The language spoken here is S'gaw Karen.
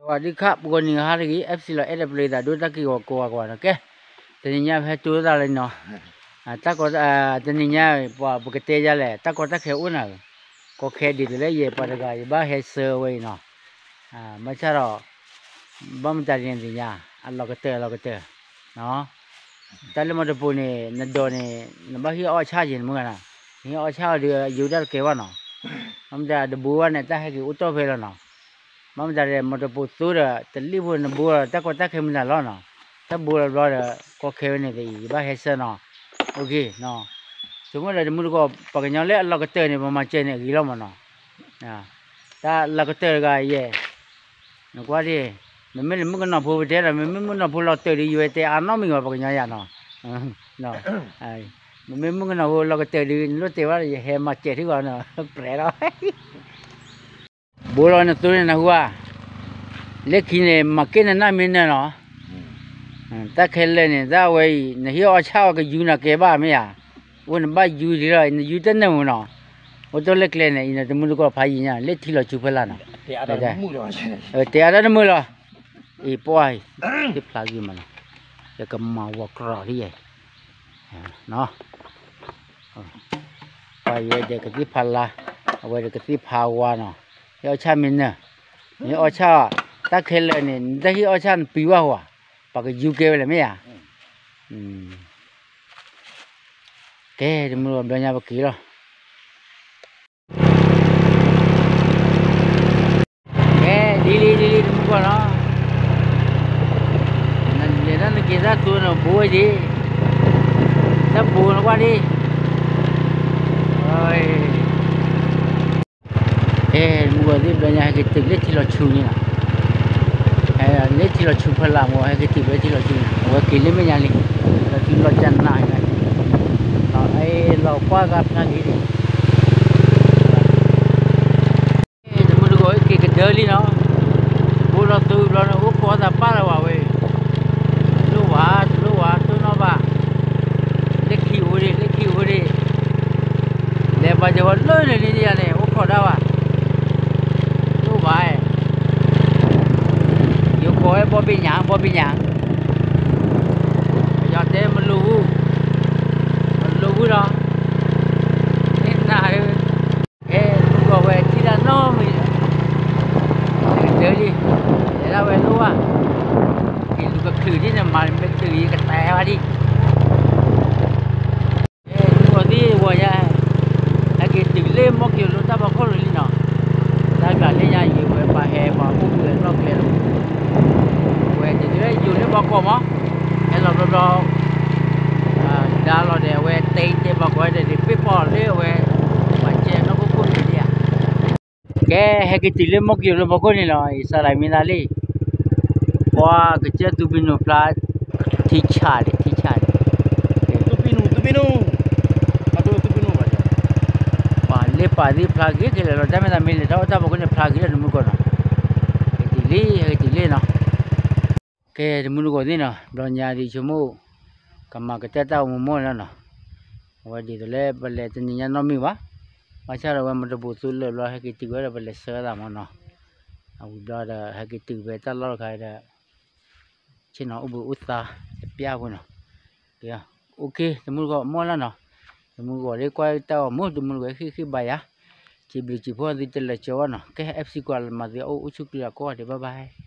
ဝၤဒုခၣ် ပဂီၢ်နံၤဟါတဂ့ၤ FC လီၤအဲၣ်ဒိးပျ့ၤသးဒိတၢ်က့ၢ်ဂီၤကိးဂၤကိးဂၤနီၤ ကဲ, တနံၤညါဖဲတိသးလၢနီၤ, တၢ်ကီ, တနံၤညါ ပှၤပကတဲယါလဲၣ် တၢ်ကီတၢ်ခဲအိၣ်နၤ, ကီခဲဒ်သိးလၢယဲပှၤတဂၤ ယဘၣ်ဟဲဆၢဝဲအံၤနီၤ, ဘၣ်ဆၣ်ဒီး ဘၣ်မတၤဒ်န့ၣ်သ့ၣ်ညါ, အလီၤကတၢၢ်အလီၤကတၢၢ်, တၢ်လၢမီတပိၤန့ၣ် နဒိးန့ၣ် နဘၣ်ဟ့ၣ်အီၣ်ဆၣ်က့ၤနမုၢ်ဂၤနီၤ, နဟ့ၣ်အီၣ်ဆၣ်အီၤဒီး ယိၤတၢ်တကဲဘၣ်နီၤ, ဘၣ်မတၤတဘိဘၣ်န့ၣ် တၢ်ဟဲက့ၤအိၣ်တီၢ်ဖဲလီၤနီၤ, ဘၣ်မတၤဒီး မီတပိၤသိဒီး တလံၣ်ဖိနဘိလီၤ တၢ်ကီတၢ်ခဲမုၢ်နၤလီၤနီၤ, တၢ်ဘိလီၤဘျီဒီး ကီခဲဝဲန့ၣ်သ့ၣ်အံၤ ယဘၣ်ဟဲဆၢနီၤ, ဆိကမိၣ်ဒီးတမုၢ်တကိး ပှၤကညီလၢအလီၤကတၢၢ်န့ၣ် ပမၤစၢၤန့ၣ်အဂ့ၤလီၤမးနီၤ, တၢ်လီၤကတၢၢ်တဂၤယဲၢ် နကွၢ်ဒ်, မ့မ့ၢ်လၢမုၣ်ကနီၤဖိပတဲဒီး မ့မ့ၢ်မုၣ်ကနီၤဖိလီၤတၢၢ်ဒီး ယဝဲတဲအါနီတမံၤဘၣ်ပှၤကညီယၤနီၤ, မ့မ့ၢ်မုၣ်ကနီၤဖိလီၤကတၢၢ်ဒီး နလိၣ်တဲဘၣ်ဒီး ယဟဲမၤစဲးထံဂီၤနီၤ, ပြဲးလီၤ, ဘိလီၤနသိန့ၣ်နဟူဧါ, လၢခံန့ၣ် မၤက့ၢ်နနၢ်မ့ၢ်နၢၤလီၤ, တၢ်ခဲလၢာ်န့ၣ် တၢ်ဝဲအံၤ နဟ့ၣ်အီၣ်ဆၣ်အီၤကယူနၤကဲဘၣ်မ့ၢ်ဧါ, အိၣ်နဘၣ်ယူဒံးလီၤ နယူတနၢၤမးနီၤ, အိၣ်တ့ၢ်လၢကျဲန့ၣ် အံၤနီၤ တမုၢ်တကိးဖးယံၤညါ လၢထံလီၤဆူဖဲလၢ်နီၤ, တဲအါတၢ်တမုာ်လီၤ, ယကမၤဝီၤကြီ ပှၤယဲဒီးကသံၣ်ဖးလါ, အဝဲဒီးကသံၣ်ဖးဝါနီၤ, ဟ့ၣ်အီၣ်ဆၣ်မ့ၢ်နၢၤ, နဟ့ၣ်အီၣ်ဆၣ်, တၢ်ခဲလၢာ်န့ၣ် နတဟ့ၣ်အီၣ်ဆၣ်နပံၤဘၣ်ဟူဧါ, ပှၤကယူကဲဝဲလဲၣ်မ့ၢ်ဧါ, ကဲ တမုၢ်တကိးဘျီညါပက့ၤလီၤ ကဲ ဒ်လံ ဒ်လံ တမုၢ်တကိးနီၤ, နလဲၤတၢ်နက့ၤတၢ်သိနဘိဝဲဒၣ်, တၢ်ဘိနကွၢ်ဒၣ်, ကဲ တမုၢ်တကိးသ့ၣ်ဘျီညါ ဟဲက့ၤတုၤလၢထံလီၤဆူန့ၣ်လီၤ, လၢထံလီၤဆူဖဲလၢ်မ့ၢ် ဟဲက့ၤတုၤလၢထံလီၤဆူန့ၣ် အဝဲက့ၤလၢမဲာ်ညါလံ, လီၤဆူလီၤကနၤ, လီၤကွၢ်ဂၤဖျါဂ့ၤန့ၣ် တမုၢ်တကိးက့ၤကဒၢလံနီၤ, ဘိလီၤသုဘျီန့ၣ် အိၣ်ခိးသးပာ်လၢၤဝဲဝဲ, တလိၣ်ဝဲ တလိၣ်ဝဲ တိၢ်နီၣ်ဘၣ်, လၢခံအိၣ်ဒံး လၢခံအိၣ်ဒံး, လဲၤပာ်စၢၤဝဲလၢန့ၣ်လံယၤန့ၣ် အိၣ်ခိးဒၣ်ဘၣ်, တလိၣ်ဝဲ, ယကိးဝဲဘီဘ့ၣ်ညါ ဘီဘ့ၣ်ညါ, ပယီၤတဲမလူၤဝူ, မလူၤဝူလီၤ, န့ၣ်နၤဧၢ အဲ မုၢ်ဂီၤဝဲထံၣ်တၢ်နီတမံၤ, ကဒၢလံ, လဲၤဒၣ်ဝဲလိၣ်ဘၣ်, က့ၤလူၤကချုးဒ်န့ၣ် မၤမ့ၢ်ချုးယကတဲဘၣ်ဒံး, အဲ မုၢ်ဂီၤသံဝီၤယါ, ဟဲက့ၤတုၤလၢမီၢ်က့ၤလိတၢ်ဖီခိၣ်လိၤလံနီၤ, တၢ်ကျးလၢညါယံၤဝဲပှၤဟဲပှၤအိၣ်ဘှံးအလီၢ်ကျဲလီၤ, ဝဲဒ်သိးလၢယိၤလၢဘီကီးမး, ဟဲလီၤဘျီဘျီ ဒါလီၤဒီး အဝဲတဲတဲဘၣ်ကီးဒီး ပ့ၢ်ပီၣ်လၢအဝဲ ပှၤကဲနီၢ်ခိခိၣ်န့ၣ်ဧါ, ကဲ ဟဲက့ၤတုၤလၢမီၢ်က့ၤလိဘီခိၣ်န့ၣ်လီၤ, ယစးလၢမ့ၢ်သးလံ, ပှၤကစၢၢ်သူပံနိၣ်ဖျါ, ထံဆးဒံး ထံဆးဒံး, ပှၤလၢပာ်သ့ၣ်ဖျါဂ့ၤကလဲာ်လီၤ, တၢ်မ့ၢ်သးမ့ၢ်လဲၤထီၣ်အိၣ်တၢ်ဖီခိၣ်န့ၣ် ဖျါဂ့ၤလီၤ တမုၢ်ကီၢ်နီၤ, ဟဲက့ၤတုၤလံ ဟဲက့ၤတုၤလံနီၤ. ကဲ တမုၢ်တကိးသ့ၣ်နီၤ, ဘျီညါဒ်ဆိကမိၣ် ကမၤကတၢၢ်တၢ်အိၣ်မူမ့ၢ်လီၤနီၤ, အဝဲဒ်သိးလၢပလဲၤတနံၤညါနီတမံၤဘၣ်, ဘၣ်ဆၣ်ဒီးအဝဲမီၢ်တဘိးသူလၢာ်ဘျီ ဟဲက့ၤတုၤဝဲဒီးပလဲၤဆှၢသးမ့ၢ်နီၤ, အဝံၤဘျီဒီး ဟဲက့ၤတုၤဖဲတၢ်လီၢ်တခါဒီး ဆ့ၣ်နီၤအိၣ်ဘှံးအိၣ်သါတပျၢ်ဖိနီၤ, ကဲ, OK တမုၢ်တကိးမ့ၢ်လီၤနီၤ, တမုၢ်တကိးလၢကွၢ်တၢ်အိၣ်မူ တမုၢ်တကိးဃ့ၢ်ဃ့ၢ်ဘၣ်ယၤ, စံးဘျုးစံးဖှိၣ်သုတလၢာ်ကၠီဘၣ်နီၤ, ကဲ FC ကွၢ်လၢမၤသုအိၣ်ဆူၣ်ချ့လီၤကိးဂၤဒဲး bye bye.